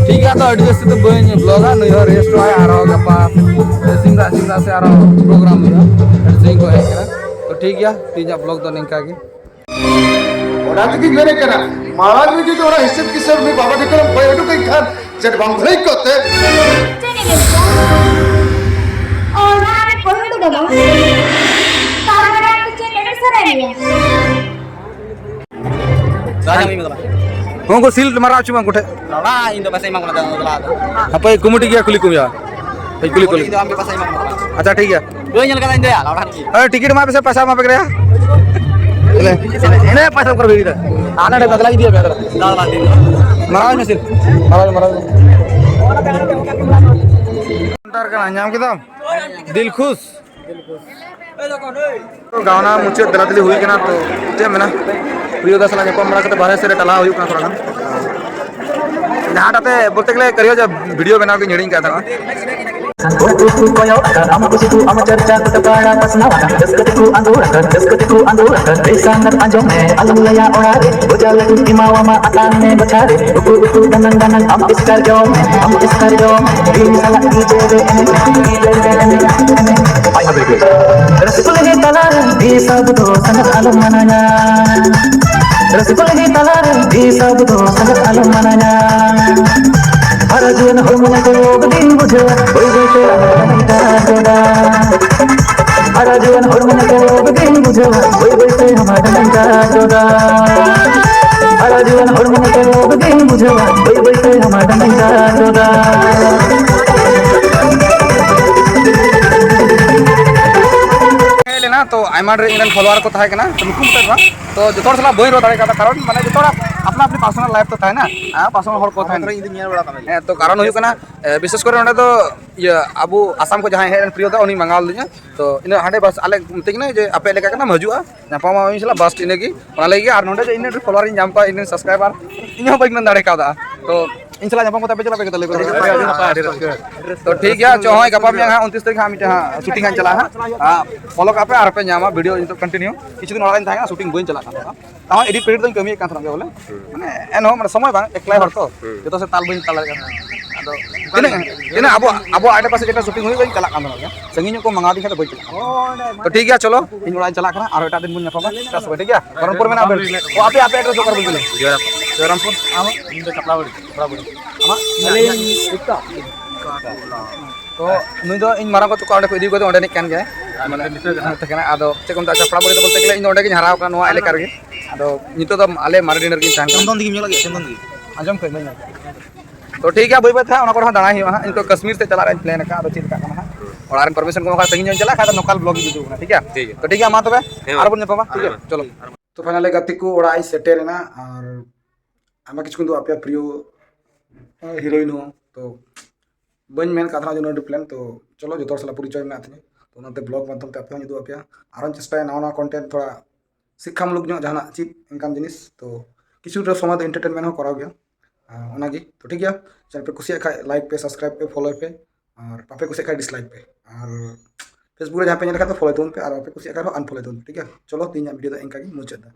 ᱴᱷᱤᱠ ᱜᱮᱭᱟ, ᱟᱫᱚ ᱟᱹᱰᱤ ᱡᱟᱹᱥᱛᱤ ᱫᱚ ᱵᱟᱹᱧ ᱵᱞᱚᱜᱟ, ᱱᱩᱭ ᱦᱚᱸ ᱨᱮᱥᱴ ᱦᱚᱸ ᱟᱨᱦᱚᱸ ᱜᱟᱯᱟ ᱥᱤᱢᱨᱟᱜ ᱥᱤᱢᱨᱟᱜ ᱥᱮ ᱟᱨᱦᱚᱸ ᱯᱨᱳᱜᱨᱟᱢ ᱦᱩᱭᱩᱜᱼᱟ, ᱟᱹᱰᱤ ᱥᱟᱺᱜᱤᱧ ᱠᱚ ᱦᱮᱡ ᱠᱟᱱᱟ᱾ ᱛᱚ ᱴᱷᱤᱠ ᱜᱮᱭᱟ, ᱛᱮᱦᱮᱧᱟᱜ ᱵᱞᱚᱜ ᱫᱚ ᱱᱤᱝᱠᱟ ᱜᱮ᱾ ᱚᱱᱟ ᱛᱮᱜᱮᱧ ᱢᱮᱱᱮᱫ ᱠᱟᱱᱟ, ᱢᱟᱲᱟᱝ ᱨᱮ ᱡᱩᱫᱤ ᱚᱱᱟ ᱦᱤᱥᱟᱹᱵ ᱠᱤᱥᱟᱹᱵ ᱱᱩᱭ ᱵᱟᱵᱟ ᱴᱷᱮᱱ ᱠᱷᱚᱱᱮᱢ ᱠᱚᱭ ᱩᱰᱩᱠ ᱟᱹᱧ ᱠᱷᱟᱱ, ᱪᱮᱫ ᱵᱟᱝ ᱦᱩᱭ ᱠᱚᱜ ᱛᱮ? ᱪᱮᱫ ᱮ ᱢᱮᱱᱫᱟ? ᱚᱱᱟ ᱨᱮ ᱠᱚᱭ ᱩᱰᱩᱠ ᱟᱢᱟ? ᱛᱟᱨ ᱢᱟᱱᱮ ᱟᱢ ᱫᱚ ᱪᱮᱫ ᱮᱢ ᱥᱟᱱᱟᱭᱮᱫ ᱢᱮᱭᱟ? ᱩᱱᱠᱩ ᱥᱤᱞ ᱢᱟᱨᱟᱣ ᱦᱚᱪᱚ ᱢᱮ ᱩᱱᱠᱩ ᱴᱷᱮᱱ᱾ ᱱᱚᱰᱟ, ᱤᱧ ᱫᱚ ᱯᱟᱥᱮ ᱮᱢᱟᱢ ᱠᱟᱱᱟ ᱫᱟᱫᱟ᱾ ᱦᱟᱯᱳᱭ, ᱠᱚᱢᱤᱴᱤ ᱜᱮ ᱠᱩᱞᱤ ᱠᱚᱢ ᱦᱩᱭᱩᱜᱼᱟ᱾ ᱦᱟᱯᱳᱭ, ᱠᱩᱞᱤ, ᱠᱩᱞᱤ᱾ ᱤᱧ ᱫᱚ ᱟᱢ ᱜᱮ ᱯᱟᱥᱮ ᱮᱢᱟᱢ ᱠᱟᱱᱟ᱾ ᱟᱪᱪᱷᱟ, ᱴᱷᱤᱠ ᱜᱮᱭᱟ᱾ ᱵᱟᱹᱧ ᱧᱮᱞ ᱠᱟᱫᱟ ᱤᱧ ᱫᱚ ᱭᱟ, ᱞᱟᱣᱰᱟ ᱦᱟᱹᱱᱤ᱾ ᱦᱮᱸ, ᱴᱤᱠᱤᱴ ᱮᱢᱟᱭ ᱯᱮᱥᱮ, ᱯᱚᱭᱥᱟ ᱮᱢᱟ ᱯᱮ ᱠᱟᱱᱟ᱾ ᱮᱱᱮ ᱯᱚᱭᱥᱟ ᱠᱚᱨᱮ ᱵᱷᱤᱲ ᱨᱮ᱾ ᱟᱨ ᱱᱚᱰᱮ ᱵᱟᱫᱞᱟ ᱤᱫᱤᱭᱟ ᱯᱮ ᱟᱫᱚ᱾ ᱫᱟᱫᱟ ᱤᱫᱤ᱾ ᱢᱟᱨᱟᱣ ᱢᱮ ᱥᱤᱞ᱾ ᱢᱟᱨᱟᱣ ᱢᱮ, ᱢᱟᱨᱟᱣ ᱢᱮ᱾ ᱠᱟᱱᱟ, ᱧᱟᱢ ᱠᱮᱫᱟᱢ? ᱫᱤᱞ ᱠᱷᱩᱥ᱾ ᱜᱟᱣᱱᱟ ᱢᱩᱪᱟᱹᱫ ᱫᱮᱞᱟ ᱫᱮᱞᱤ ᱦᱩᱭ ᱠᱟᱱᱟ, ᱛᱚ ᱪᱮᱫ ᱮᱢ ᱢᱮᱱᱟ, ᱯᱨᱤᱭᱚ ᱫᱟ ᱥᱟᱞᱟᱜ ᱧᱟᱯᱟᱢ ᱵᱟᱲᱟ ᱠᱟᱛᱮ ᱵᱟᱨᱦᱮ ᱥᱮᱫ ᱨᱮ ᱴᱟᱞᱟᱣ ᱦᱩᱭᱩᱜ ᱠᱟᱱᱟ ᱛᱷᱚᱲᱟ ᱜᱟᱱ᱾ ᱡᱟᱦᱟᱸᱴᱟᱜ ᱛᱮ ᱵᱚᱞᱛᱮ ᱜᱮᱞᱮ ᱠᱟᱹᱨᱤᱭᱚ ᱡᱟ ᱵᱷᱤᱰᱤᱭᱳ ᱵᱮᱱᱟᱣ ᱜᱮ ᱦᱤᱲᱤᱧ ᱠᱟᱜ ᱛᱟᱦᱮᱱᱟ᱾ ᱩᱱᱠᱩ ᱠᱚ ᱠᱚᱭᱚᱜ ᱟᱠᱟᱫ ᱟᱢ, ᱠᱩᱥᱤ ᱠᱚ ᱟᱢ ᱪᱟᱨᱪᱟ ᱠᱚ ᱛᱟᱯᱟᱲᱟ ᱯᱟᱥᱱᱟᱣ ᱟᱠᱟᱫ, ᱨᱟᱹᱥᱠᱟᱹ ᱛᱮᱠᱚ ᱟᱸᱫᱳᱲ ᱟᱠᱟᱫ, ᱨᱟᱹᱥᱠᱟᱹ ᱛᱮᱠᱚ ᱟᱸᱫᱳᱲ ᱟᱠᱟᱫ᱾ ᱵᱮᱥ ᱟᱸᱜᱟᱛ ᱟᱸᱡᱚᱢ ᱢᱮ, ᱟᱞᱚᱢ ᱞᱟᱹᱭᱟ ᱚᱲᱟᱜ ᱨᱮ, ᱵᱚᱡᱟ ᱞᱟᱹᱜᱤᱫ ᱮᱢᱟᱣᱟᱢᱟ ᱟᱛᱟᱝ ᱢᱮ ᱵᱟᱪᱷᱟ ᱨᱮ᱾ ᱩᱠᱩ ᱩᱠᱩ ᱫᱟᱱᱟᱝ ᱫᱟᱱᱟᱝ ᱟᱢ ᱮᱥᱠᱟᱨ ᱡᱚᱢ ᱢᱮ, ᱟᱢ ᱮᱥᱠᱟᱨ ᱡᱚᱢ ᱢᱮ, ᱤᱧ ᱥᱟᱞᱟᱜ ᱰᱤᱡᱮ ᱨᱮ ᱮᱱᱮᱡ ᱢᱮ, ᱰᱤᱡᱮ ᱨᱮ ᱮᱱᱮᱡ ᱢᱮ, ᱮᱱᱮᱡ ᱢᱮ᱾ ᱟᱭ ᱦᱟᱵᱤᱵᱤ᱾ ᱨᱟᱹᱥᱠᱟᱹ ᱞᱟᱹᱜᱤᱫ ᱛᱟᱞᱟᱨᱮ ᱵᱮᱥ ᱟᱵᱚ ᱫᱚ ᱥᱟᱸᱜᱟᱛ ᱟᱞᱚᱢ ᱢᱟᱱᱟᱧᱟ᱾ ᱨᱟᱹᱥᱠᱟᱹ ᱞᱟᱹᱜᱤᱫ ᱛᱟᱞᱟᱨᱮ ᱵᱮᱥ ᱟᱵᱚ ᱫᱚ ᱥᱟᱸᱜᱟᱛ ᱟᱞᱚᱢ ᱢᱟᱱᱟᱧᱟ᱾ ᱦᱟᱨᱟ ᱡᱩᱣᱟᱹᱱ ᱦᱚᱲᱢᱚ ᱧᱮᱞᱛᱮ ᱨᱳᱜᱽ ᱜᱤᱧ ᱵᱩᱡᱷᱟᱹᱣᱟ, ᱵᱟᱹᱭ ᱵᱟᱹᱭᱛᱮ ᱟᱢ ᱫᱚᱢ ᱮᱴᱟᱜ ᱜᱚᱫᱟ᱾ ᱦᱟᱨᱟ ᱡᱩᱣᱟᱹᱱ ᱦᱚᱲᱢᱚ ᱧᱮᱞᱛᱮ ᱨᱳᱜᱽ ᱜᱤᱧ ᱵᱩᱡᱷᱟᱹᱣᱟ, ᱵᱟᱹᱭ ᱵᱟᱹᱭᱛᱮ ᱟᱢ ᱫᱚᱢ ᱮᱴᱟᱜ ᱜᱚᱫᱟ᱾ ᱦᱟᱨᱟ ᱡᱩᱣᱟᱹᱱ ᱦᱚᱲᱢᱚ ᱧᱮᱞᱛᱮ ᱨᱳᱜᱽ ᱜᱤᱧ ᱵᱩᱡᱷᱟᱹᱣᱟ, ᱵᱟᱹᱭ ᱵᱟᱹᱭᱛᱮ ᱟᱢ ᱫᱚᱢ ᱮᱴᱟᱜ ᱜᱚᱫᱟ᱾ ᱦᱮᱡ ᱞᱮᱱᱟ, ᱛᱚ ᱟᱭᱢᱟ ᱰᱷᱮᱨ ᱤᱧ ᱨᱮᱱ ᱯᱷᱚᱞᱳᱣᱟᱨ ᱠᱚ ᱛᱟᱦᱮᱸ ᱠᱟᱱᱟ, ᱛᱚ ᱱᱩᱠᱩ ᱢᱚᱛᱚ ᱫᱚ ᱵᱟᱝ, ᱛᱚ ᱡᱚᱛᱚ ᱦᱚᱲ ᱥᱟᱞᱟᱜ ᱵᱟᱹᱧ ᱨᱚᱲ ᱫᱟᱲᱮ ᱠᱟᱣᱫᱟ, ᱠᱟᱨᱚᱱ ᱢᱟᱱᱮ ᱡᱚᱛᱚ ᱦᱚᱲᱟᱜ ᱟᱯᱱᱟ ᱟᱯᱱᱤ ᱯᱟᱨᱥᱚᱱᱟᱞ ᱞᱟᱭᱤᱯᱷ ᱛᱚ ᱛᱟᱦᱮᱱᱟ, ᱦᱮᱸ, ᱯᱟᱨᱥᱚᱱᱟᱞ ᱦᱚᱲ ᱠᱚ ᱛᱟᱦᱮᱱᱟ᱾ ᱤᱧ ᱫᱚᱧ ᱧᱮᱞ ᱵᱟᱲᱟ ᱠᱟᱫᱟ᱾ ᱦᱮᱸ, ᱛᱚ ᱠᱟᱨᱚᱱ ᱦᱩᱭᱩᱜ ᱠᱟᱱᱟ, ᱮ, ᱵᱤᱥᱮᱥ ᱠᱚᱨᱮ ᱚᱸᱰᱮ ᱫᱚ ᱤᱭᱟᱹ ᱟᱵᱚ ᱟᱥᱟᱢ ᱠᱷᱚᱱ ᱡᱟᱦᱟᱸᱭ ᱦᱮᱡ ᱞᱮᱱ ᱯᱨᱤᱭᱚ ᱫᱟ, ᱩᱱᱤ ᱢᱟᱸᱜᱟᱣ ᱞᱤᱫᱤᱧᱟ᱾ ᱛᱚ ᱤᱱᱟᱹ ᱦᱟᱸᱰᱮ ᱵᱟᱥ ᱟᱞᱮ ᱢᱤᱛᱟᱹᱧ ᱠᱟᱱᱟ ᱡᱮ ᱟᱯᱮ ᱮᱞᱟᱠᱟ ᱠᱟᱱᱟᱢ, ᱦᱤᱡᱩᱜᱼᱟ, ᱧᱟᱯᱟᱢᱟ ᱤᱧ ᱥᱟᱞᱟᱜ, ᱵᱟᱥ ᱤᱱᱟᱹᱜᱮ᱾ ᱚᱱᱟ ᱞᱟᱹᱜᱤᱫ ᱜᱮ, ᱟᱨ ᱱᱚᱰᱮ ᱡᱮ ᱤᱱᱟᱹ ᱰᱷᱮᱨ ᱯᱷᱚᱞᱳᱣᱟᱨ ᱤᱧ ᱧᱟᱢ ᱠᱚᱣᱟ, ᱤᱧ ᱨᱮᱱ ᱥᱟᱵᱥᱠᱨᱟᱭᱵᱟᱨ, ᱤᱧ ᱦᱚᱸ ᱵᱟᱹᱧ ᱢᱮᱱ ᱫᱟᱲᱮ ᱠᱟᱣᱫᱟ᱾ ᱛᱚ ᱤᱧ ᱥᱟᱞᱟᱜ ᱧᱟᱯᱟᱢ ᱠᱟᱛᱮ ᱯᱮ ᱪᱮᱫ ᱞᱮᱠᱟ ᱯᱮ ᱟᱹᱭᱠᱟᱹᱣ ᱫᱟ? ᱟᱹᱰᱤ ᱱᱟᱯᱟᱭ, ᱟᱹᱰᱤ ᱨᱟᱹᱥᱠᱟᱹ᱾ ᱛᱚ ᱴᱷᱤᱠ ᱜᱮᱭᱟ, ᱪᱚ, ᱦᱚᱸᱜᱼᱚᱭ ᱜᱟᱯᱟ ᱢᱮᱭᱟᱝ ᱦᱟᱸᱜ ᱩᱱᱛᱨᱤᱥ ᱛᱟᱹᱨᱤᱠᱷ ᱦᱟᱸᱜ ᱢᱤᱫᱴᱮᱱ ᱦᱟᱸᱜ ᱥᱩᱴᱤᱝ ᱦᱟᱸᱜ ᱪᱟᱞᱟᱜᱼᱟ ᱦᱟᱸᱜ᱾ ᱟᱨ ᱯᱷᱚᱞᱳ ᱠᱟᱜ ᱯᱮ ᱟᱨ ᱯᱮ ᱧᱟᱢᱟ ᱵᱷᱤᱰᱤᱭᱳ᱾ ᱱᱤᱛᱚᱜ ᱠᱚᱱᱴᱤᱱᱤᱭᱩ ᱠᱤᱪᱷᱩ ᱫᱤᱱ ᱚᱲᱟᱜ ᱨᱤᱧ ᱛᱟᱦᱮᱸ ᱠᱟᱱᱟ, ᱥᱩᱴᱤᱝ ᱵᱟᱹᱧ ᱪᱟᱞᱟᱜ ᱠᱟᱱ ᱛᱟᱦᱮᱱᱟ᱾ ᱛᱟᱣ ᱮᱰᱤᱴ ᱯᱷᱮᱰᱤᱴ ᱫᱚᱧ ᱠᱟᱹᱢᱤᱭᱮᱫ ᱠᱟᱱ ᱛᱟᱦᱮᱱᱟ ᱜᱮ ᱵᱚᱞᱮ᱾ ᱢᱟᱱᱮ ᱮᱱᱦᱚᱸ ᱢᱟᱱᱮ ᱥᱚᱢᱚᱭ ᱵᱟᱝ, ᱮᱠᱞᱟᱭ ᱦᱚᱲ ᱛᱚ, ᱡᱚᱛᱚ ᱥᱮᱫ ᱛᱟᱞ ᱵᱟᱹᱧ ᱛᱟᱞ ᱫᱟᱲᱮᱭᱟᱜ ᱠᱟᱱᱟ᱾ ᱟᱫᱚ ᱛᱤᱱᱟᱹᱜ, ᱛᱤᱱᱟᱹᱜ ᱟᱵᱚ, ᱟᱵᱚ ᱟᱰᱮᱯᱟᱥᱮ ᱡᱮᱴᱟ ᱥᱩᱴᱤᱝ ᱦᱩᱭᱩᱜ, ᱵᱟᱹᱧ ᱪᱟᱞᱟᱜ ᱠᱟᱱ ᱛᱟᱦᱮᱱᱟ ᱜᱮ᱾ ᱥᱟᱺᱜᱤᱧ ᱧᱚᱜ ᱠᱚ ᱢᱟᱸᱜᱟᱣ ᱫᱤᱧ ᱠᱷᱟᱱ ᱫᱚ ᱵᱟᱹᱧ ᱪᱟᱞᱟᱜ ᱠᱟᱱᱟ᱾ ᱛᱚ ᱴᱷᱤᱠ ᱜᱮᱭᱟ, ᱪᱚᱞᱚ, ᱤᱧ ᱚᱲᱟᱜ ᱤᱧ ᱪᱟᱞᱟᱜ ᱠᱟᱱᱟ, ᱟᱨᱦᱚᱸ ᱮᱴᱟᱜ ᱫᱤᱱ ᱵᱚᱱ ᱧᱟᱯᱟᱢᱟ, ᱮᱴᱟᱜ ᱥᱚᱢᱚᱭ, ᱴᱷᱤᱠ ᱜᱮᱭᱟ? ᱵᱚᱦᱚᱨᱚᱢᱯᱩᱨ ᱢᱮᱱᱟᱜᱼᱟ, ᱚ, ᱟᱯᱮ, ᱟᱯᱮ ᱟᱰᱨᱮᱥ ᱫᱚ ᱚᱠᱟᱨᱮ ᱵᱚᱱ ᱠᱩᱞᱟ? ᱡᱚᱭᱨᱟᱢᱯᱩᱨ᱾ ᱟᱢᱟᱜ? ᱤᱧ ᱫᱚ ᱪᱟᱯᱲᱟᱵᱟᱲᱤ, ᱪᱟᱯᱲᱟᱵᱟᱲᱤ᱾ ᱟᱢᱟᱜ? ᱛᱚ ᱱᱩᱭ ᱫᱚ ᱤᱧ ᱢᱟᱨᱟᱝ ᱜᱚ ᱛᱟᱠᱚ ᱚᱸᱰᱮ ᱠᱚ ᱤᱫᱤ ᱠᱟᱫᱮ, ᱚᱸᱰᱮᱱᱤᱡ ᱠᱟᱱ ᱜᱮᱭᱟᱭ᱾ ᱟᱨ ᱢᱟᱱᱮ ᱱᱤᱛᱚᱜ ᱡᱟᱦᱟᱸ ᱛᱟᱦᱮᱸ ᱠᱟᱱᱟ, ᱟᱫᱚ ᱪᱮᱫ ᱠᱚ ᱢᱮᱛᱟᱜᱼᱟ, ᱪᱟᱯᱲᱟ ᱵᱚᱞᱮ ᱫᱚ ᱵᱚᱞᱛᱮ ᱜᱮᱞᱮ ᱤᱧ ᱫᱚ ᱚᱸᱰᱮ ᱜᱤᱧ ᱦᱟᱨᱟ ᱟᱠᱟᱱᱟ, ᱱᱚᱣᱟ ᱮᱞᱟᱠᱟ ᱨᱮᱜᱮ᱾ ᱟᱫᱚ ᱱᱤᱛᱚᱜ ᱫᱚ ᱟᱞᱮ ᱢᱟᱨᱮ ᱰᱤᱱᱟᱨ ᱜᱤᱧ ᱛᱟᱦᱮᱱ ᱠᱟᱱᱟ᱾ ᱪᱚᱱᱫᱚᱱ ᱫᱤ ᱜᱮᱢ ᱧᱮᱞ ᱠᱟᱜ ᱜᱮᱭᱟ? ᱪᱚᱱᱫᱚᱱ ᱫᱤ? ᱟᱸᱡᱚᱢ ᱠᱟᱜ ᱵᱟᱹᱧ ᱟᱸᱡᱚᱢ᱾ ᱛᱚ ᱴᱷᱤᱠ ᱜᱮᱭᱟ, ᱵᱟᱹᱭ ᱵᱟᱹᱭ ᱛᱮ ᱦᱟᱸᱜ ᱚᱱᱟ ᱠᱚᱨᱮ ᱦᱚᱸ ᱫᱟᱬᱟᱭ ᱦᱩᱭᱩᱜᱼᱟ ᱦᱟᱸᱜ᱾ ᱤᱧ ᱛᱚ ᱠᱟᱥᱢᱤᱨ ᱥᱮᱫ ᱪᱟᱞᱟᱜ ᱨᱮᱭᱟᱜ ᱤᱧ ᱯᱞᱮᱱ ᱟᱠᱟᱫ, ᱟᱫᱚ ᱪᱮᱫ ᱞᱮᱠᱟᱜ ᱠᱟᱱᱟ ᱦᱟᱸᱜ᱾ ᱚᱲᱟᱜ ᱨᱮᱱ ᱯᱟᱨᱢᱤᱥᱚᱱ ᱠᱚ ᱮᱢ ᱠᱷᱟᱱ ᱥᱟᱺᱜᱤᱧ ᱧᱚᱜ ᱤᱧ ᱪᱟᱞᱟᱜ ᱠᱷᱟᱡ ᱫᱚ ᱞᱳᱠᱟᱞ ᱵᱞᱚᱜ ᱤᱧ ᱤᱫᱤ ᱠᱟᱱᱟ, ᱴᱷᱤᱠ ᱜᱮᱭᱟ? ᱴᱷᱤᱠ ᱜᱮᱭᱟ᱾ ᱛᱚ ᱴᱷᱤᱠ ᱜᱮᱭᱟ, ᱢᱟ ᱛᱚᱵᱮ ᱦᱮᱸ, ᱢᱟ᱾ ᱟᱨᱚ ᱵᱚᱱ ᱧᱟᱯᱟᱢᱟ, ᱴᱷᱤᱠ ᱜᱮᱭᱟ? ᱦᱮᱸ, ᱢᱟ᱾ ᱪᱚᱞᱚ᱾ ᱛᱚ ᱯᱷᱟᱭᱱᱟᱞᱤ ᱜᱟᱛᱮ ᱠᱚ ᱚᱲᱟᱜ ᱤᱧ ᱥᱮᱴᱮᱨ ᱮᱱᱟ, ᱟᱨ ᱟᱭᱢᱟ ᱠᱤᱪᱷᱩ ᱠᱤᱱᱛᱩ ᱟᱯᱮᱭᱟᱜ ᱯᱨᱤᱭᱚ, ᱟᱸ, ᱦᱤᱨᱳᱭᱤᱱ ᱦᱚᱸ ᱛᱚ ᱵᱟᱹᱧ ᱢᱮᱱ ᱠᱟᱜ ᱛᱟᱦᱮᱱᱟ ᱡᱮ ᱩᱱᱟᱹᱜ ᱰᱤᱯᱞᱮᱱ, ᱛᱚ ᱪᱚᱞᱚ ᱡᱚᱛᱚ ᱦᱚᱲ ᱥᱟᱞᱟᱜ ᱯᱚᱨᱤᱪᱚᱭ ᱢᱮᱱᱟᱜ ᱛᱤᱧᱟ᱾ ᱛᱚ ᱚᱱᱟᱛᱮ ᱵᱞᱚᱜ ᱢᱟᱫᱽᱫᱷᱚᱢ ᱛᱮ ᱟᱯᱮ ᱦᱚᱸᱧ ᱩᱫᱩᱜ ᱟᱯᱮᱭᱟ᱾ ᱟᱨᱦᱚᱸᱧ ᱪᱮᱥᱴᱟᱭᱟ ᱱᱟᱣᱟ ᱱᱟᱣᱟ ᱠᱚᱱᱴᱮᱱᱴ ᱛᱷᱚᱲᱟ ᱥᱤᱠᱠᱷᱟᱢᱩᱞᱚᱠ ᱧᱚᱜ ᱡᱟᱦᱟᱱᱟᱜ ᱪᱮᱫ ᱮᱱᱠᱟᱱ ᱡᱤᱱᱤᱥ᱾ ᱛᱚ ᱠᱤᱪᱷᱩᱴᱟ ᱥᱚᱢᱚᱭ ᱫᱚ ᱮᱱᱴᱟᱨᱴᱮᱱᱢᱮᱱᱴ ᱦᱚᱸ ᱠᱚᱨᱟᱣ ᱜᱮᱭᱟ᱾ ᱟᱨ ᱚᱱᱟᱜᱮ᱾ ᱛᱚ ᱴᱷᱤᱠ ᱜᱮᱭᱟ, ᱪᱮᱱᱮᱞ ᱯᱮ ᱠᱩᱥᱤᱭᱟᱜ ᱠᱷᱟᱡ ᱞᱟᱭᱤᱠ ᱯᱮ, ᱥᱟᱵᱥᱠᱨᱟᱭᱤᱵ ᱯᱮ, ᱯᱷᱚᱞᱳᱭ ᱯᱮ, ᱟᱨ ᱵᱟᱯᱮ ᱠᱩᱥᱤᱭᱟᱜ ᱠᱷᱟᱡ ᱰᱤᱥᱞᱟᱭᱤᱠ ᱯᱮ᱾ ᱟᱨ ᱯᱷᱮᱥᱵᱩᱠ ᱨᱮ ᱡᱟᱦᱟᱸ ᱯᱮ ᱧᱮᱞ ᱠᱷᱟᱡ ᱫᱚ ᱯᱷᱚᱞᱳᱭ ᱛᱟᱵᱚᱱ ᱯᱮ, ᱟᱨ ᱵᱟᱯᱮ ᱠᱩᱥᱤᱭᱟᱜ ᱠᱷᱟᱡ ᱫᱚ ᱟᱱᱯᱷᱚᱞᱳᱭ ᱛᱟᱵᱚᱱ ᱯᱮ, ᱴᱷᱤᱠ ᱜᱮᱭᱟ? ᱪᱚᱞᱚ, ᱛᱮᱦᱮᱧᱟᱜ ᱵᱷᱤᱰᱤᱭᱳ ᱫᱚ ᱤᱱᱠᱟ ᱜᱮ ᱢᱩᱪᱟᱹᱫ ᱫᱟ᱾